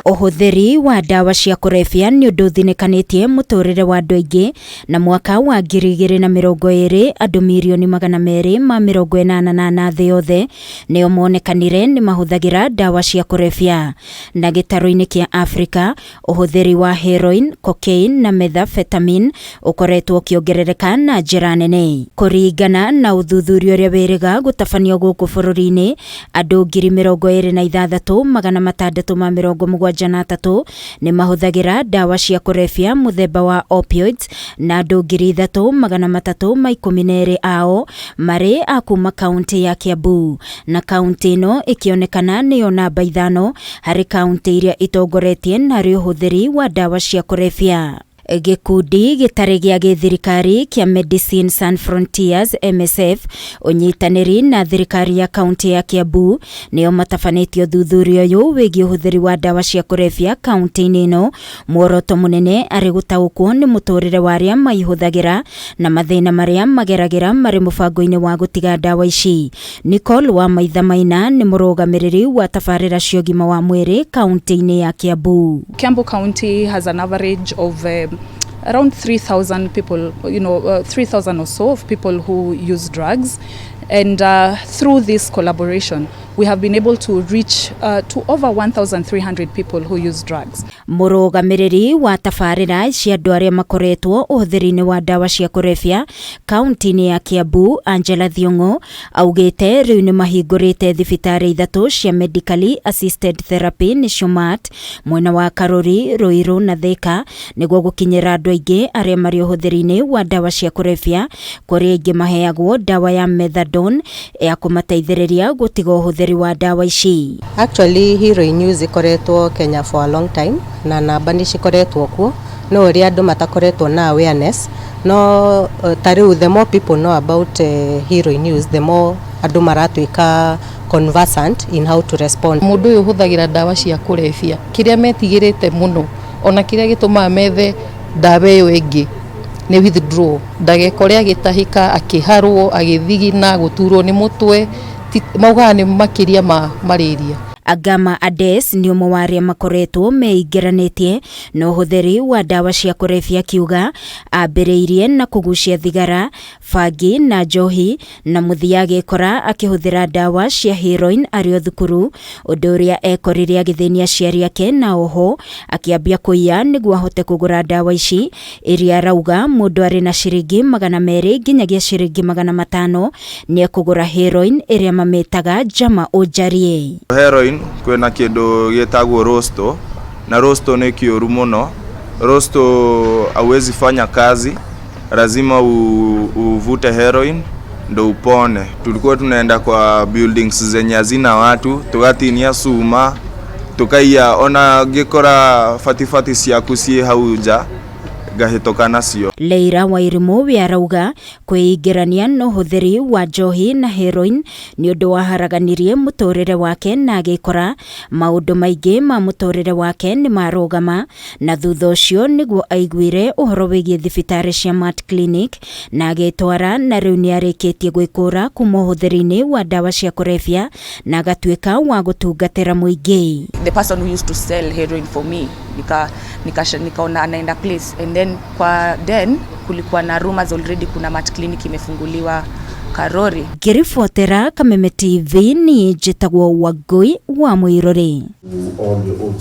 Ũhũthĩri wa ndawa cia kũrebia nĩ ũndũ ũthinĩkanĩtie mũtũrĩre wa andũ aingĩ, na mwaka wa 2020 andũ 284,000,000 thĩ yothe nĩo monekanire nĩ mahũthagĩra ndawa cia kũrebia. Na gĩtarũ-inĩ kĩa Afrika, ũhũthĩri wa heroin, cocaine na methamphetamine ũkoretwo ũkĩongerereka na njĩra nene. Kũringana na ũthuthuria ũrĩa wĩrĩga gũtabanio gũkũ bũrũri-inĩ, andũ 26,673 nĩ mahũthagĩra ndawa cia kũrebia mũthemba wa opioids, na andũ 3,312 ao marĩ a kuma kaunti ya Kiambu, na kaunti ĩno ĩkĩonekana nĩyo namba 5 harĩ kaunti iria itongoretie harĩ ũhũthĩri wa ndawa cia kũrebia. Gĩkundi gĩtarĩ gĩa gĩthirikari kĩa Medecins Sans Frontieres MSF ũnyitanĩri na thirikari ya kaunti ya Kiambu nĩo matabanĩtie ũthuthuria ũyũ wĩgiĩ ũhũthĩri wa ndawa cia kũrebia kaunti-inĩ ĩno, muoroto mũnene arĩ gũtaũkwo nĩ mũtũrĩre wa arĩa maihũthagĩra na mathĩna marĩa mageragĩra marĩ mũbango-inĩ wa gũtiga ndawa ici. Nicole wa Maitha Maina nĩ mũrũgamĩrĩri wa tabarĩra cia ũgima wa mwĩrĩ kaunti-inĩ ya Kiambu. Kiambu County has an average of around 3,000 people, 3,000 or so of people who use drugs. And through this collaboration, we have been able to reach to over 1,300 people who use drugs. Mũrũgamĩrĩri wa tabarĩra cia andũ arĩa makoretwo ũhũthĩri-inĩ wa ndawa cia kũrebia kaunti-inĩ ya Kiambu, Angela Thiong'o, augĩte rĩu nĩ mahingũrĩte thibitarĩ 3 cia medically assisted therapy, nĩcio MAT, mwena wa Karuri, Ruiru na Thika, nĩguo gũkinyĩra andũ aingĩ arĩa marĩ ũhũthĩri-inĩ wa ndawa cia kũrebia, kũrĩa aingĩ maheagwo ndawa ya methadone ya kũmateithĩrĩria gũtiga ũhũthĩri wa ndawa ici. Actually, heroin use ikoretwo Kenya for a long time, na namba nĩ cikoretwo kuo, no ũrĩa andũ matakoretwo na awareness. No ta rĩu, the more people know about heroin use, the more andũ maratuĩka conversant in how to respond. Mũndũ ũyũ ũhũthagĩra ndawa cia kũrebia, kĩrĩa metigĩrĩte mũno ona kĩrĩa gĩtũmaga methe ndawa ĩyo ĩngĩ nĩ withdraw, ndagekore agĩtahĩka, akĩharwo, agĩthigina, gũturwo nĩ mũtwe, maugaga nĩ makĩria ma malaria. Agama Ades nĩ ũmwe wa arĩa makoretwo meingĩranĩtie na ũhũthĩri wa ndawa cia kũrebia, akiuga ambĩrĩirie na kũgucia thigara, bangi na njohi, na mũthia agĩkora akĩhũthĩra ndawa cia heroin arĩ o thukuru, ũndũ ũrĩa ekorire agĩthĩnia aciari ake, na oho akĩambia kũiya nĩguo ahote kũgũra ndawa ici, iria arauga mũndũ arĩ na ciringi 200 nginyagia ciringi 500 nĩ ekũgũra heroin ĩrĩa mamĩtaga jama ũnjarie. Heroin kwĩna kĩndũ gĩtagwo rosto, na rosto nĩ kĩũru mũno. Rosto hauwezi fanya kazi, lazima uvute heroin ndo upone. Tulikuwa tunaenda kwa buildings zenye hazina watu, tugatinia cuma, tukaiya, ona ngĩkora batibati ciaku ciĩ hau nja ngahĩtũka nacio. Leira Wairimu we arauga kwĩingĩrania na ũhũthĩri wa njohi na heroin nĩ ũndũ waharaganirie mũtũrĩre wake, na agĩkora maũndũ maingĩ ma mũtũrĩre wake nĩ marũgama, na thutha ũcio nĩguo aiguire ũhoro wĩgiĩ thibitarĩ cia Mat Clinic na agĩtwara, na rĩu nĩ arĩkĩtie gwĩkũra kuma ũhũthĩri-inĩ wa ndawa cia kũrebia na agatuĩka wa gũtungatĩra mũingĩ. The person who used to sell heroin for me, nikaona anaenda place, and then kwa then kulikuwa na rumors already kuna Mat Clinic imefunguliwa Karori. Ngĩribotera Kameme TV, niĩ njĩtagwo Wangũi wa Mũirũrĩ.